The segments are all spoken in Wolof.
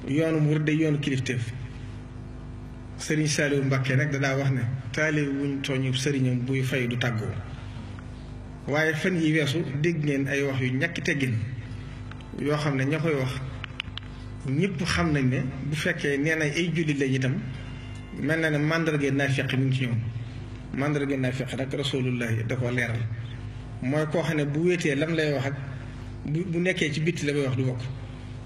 yoonu murid day yoonu kilifteef sëriñ Saliou Mbacké nag dadaa wax ne taalibe wuñ tooñu sëriñam buy fay du tàggoo waaye fan yi weesu dégg ngeen ay wax yu ñàkki teggin yoo xam ne ña koy wax ñëpp xam nañ ne bu fekkee nee nañ ay jullit lañ itam mel na ne mandarga naafiq mi ngi ci ñoom mandarga naafiq nag rasulullahi da ko leeral mooy koo xam ne bu wéetee lam lay wax ak bu nekkee ci bitti la may wax du bokk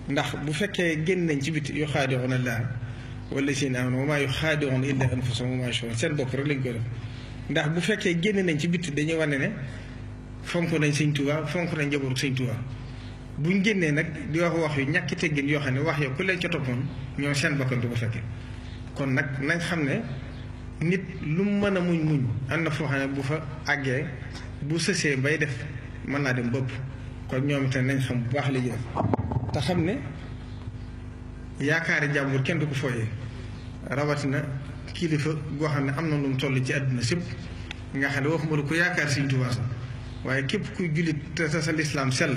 ndax bu fekkee génn nañ ci bitti yu xaadi'uuna llaaha wallaziina aamanu wa maa yuxaadi'uuna illaa anfusahum wa maa yash'uruun seen bopp rek lañ koy def ndax bu fekkee génn nañ ci bitti dañuy wane ne fonk nañ Sëñ Tuubaa fonk nañ njabootu Sëñ Tuubaa buñ génnee nag di wax yu ñàkki teggin yoo xam ne wax yow ku leen ca toppoon ñoom seen bakkan du ko fekke kon nag nañ xam ne nit lu mu mën a muñ am na foo xam ne bu fa àggee bu sësee bay def mën naa dem bopp kon ñoom itam nañ xam bu baax li ñu def te xam ne yaakaari jàmbur kenn du ko fooyee rawatina kilifa goo xam ne am na lu mu toll ci àdduna sépp nga xam ne waxuma la ko yaakaar Sëñ Tuubaa sax waaye képp kuy jullit te sa lislaam sell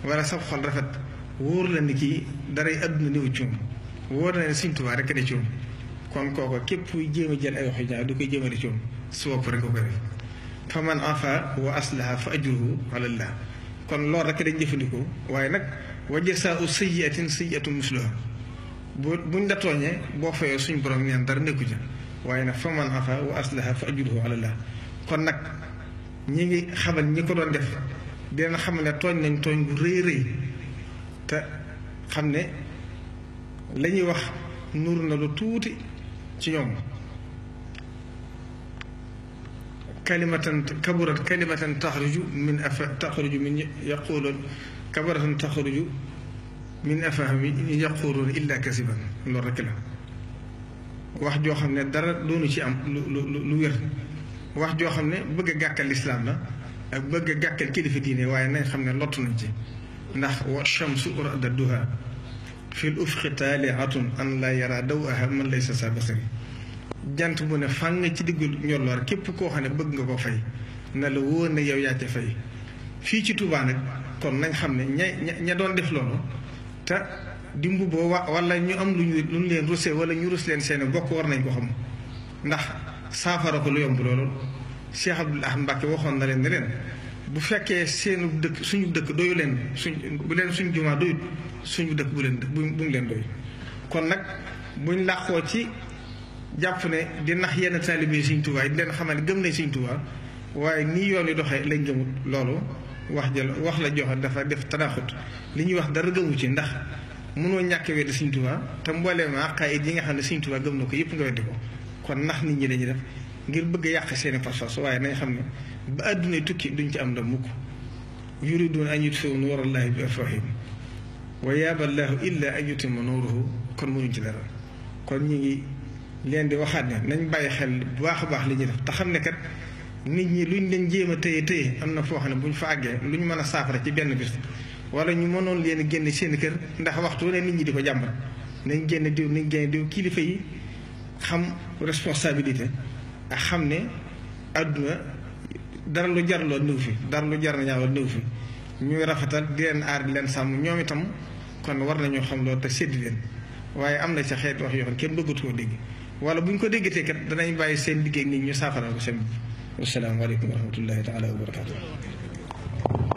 wala sab xol rafet wóor la ni kii daray àdduna néew ci moom wóor na ne Sëñ Tuubaa rek ne ci moom kon kooko képp kuy jéem a jël ay wax yu ñaaw du koy jéemale ci moom su bopp rek ko koy def fa man afa wa aslaha fa ajruhu ala llah kon loolu rek dañ jëfandikoo waaye nag wa jasaa'u sayyi'atin sayyi'atun misluha buñ la tooñee boo fayoo suñ borom neen dara nekku ca waaye nag fa man afa wa aslaha fa ajruhu ala llah kon nag ñi ngi xamal ñi ko doon def dina xam ne tooñ nañ tooñ bu rëy rëy te xam ne la ñuy wax nuur na lu tuuti ci ñoom kalimatan kaburat kalimatan taxruju min yaquluun kabaratan taxruju min afahami yaquluun illa kasiban loolu rekk la wax joo xam ne dara doonu ci am lu wér wax joo xam ne bëgg a gàkkal lislaam la ak bëgg a gàkkal kilifa diine waaye nañ xam ne lott nañ ci ndax wa shamsu radduha fi l ufqi taaliatun an la yara dawaha man laysa sa basari jant bu ne fàng ci diggul njolloor képp koo xam ne bëgg nga ko fay na la wóor ne yow yaa ca fay fii ci Tuubaa nag kon nañ xam ne ña doon def loolu te di mbubboo wala ñu am luñ leen rusé wala ñu rus leen seeni bokk war nañ ko xam ndax saafara ko lu yomb loolu Cheikh Abdoul Ahad Mbacké waxoon na leen ne leen bu fekkee seenu dëkk suñu dëkk doyu leen bu leen suñu jumaa doyut suñu dëkk bu mu leen doy kon nag buñ làqoo ci jàpp ne di nax yenn taalibe Sëñ Tuubaa di leen xamal ne gëm nañ Sëñ Tuubaa waaye nii yoon yi doxee lañ gëmut loolu wax la joxe dafa def tanaxut li ñuy wax dara gëmu ci ndax mënoo ñàkk weddi Sëñ Tuubaa te mbooleem aqaayid yi nga xam ne Sëñ Tuubaa gëm na ko yëpp nga weddi ko kon nax nit ñi lañuy def ngir bëgg a yàq seeni pas-pas waaye nañ xam ne ba àdduna tukki duñ ci am ndam mukk yuriduuna an yutfi'u nuurallaahi bi afwaahihim wa yaaba llaahu illaa an yutimma nuurahu kon mënuñ ci dara kon ñu ngi leen di waxaat ne nañ bàyyi xel bu baax a baax li ñuy def te xam ne kat nit ñi luñ leen jéem a téye am na foo xam ne buñ fa àggee luñ mën a saafara ci benn bis wala ñu mënoon leen génn seen kër ndax waxtu ne nit ñi di ko jàmbat nañ génn diw kilifa yi xam responsabilité ak xam ne àdduna dara lu jar loo néew fi dara lu jar na ñaawal néew fi ñuy rafetal di leen aar di leen sàmm ñoom itam kon war nañoo xam loolu te séddi leen waaye am na ca xeet wax yoo xam kenn bëggatu koo dégg wala bu ñu ko déggatee kat danañ bàyyi seen liggéey nit ñu saafara ko seen. wassalaamu aleykum wa rahmatullahi taala wa barakaatu.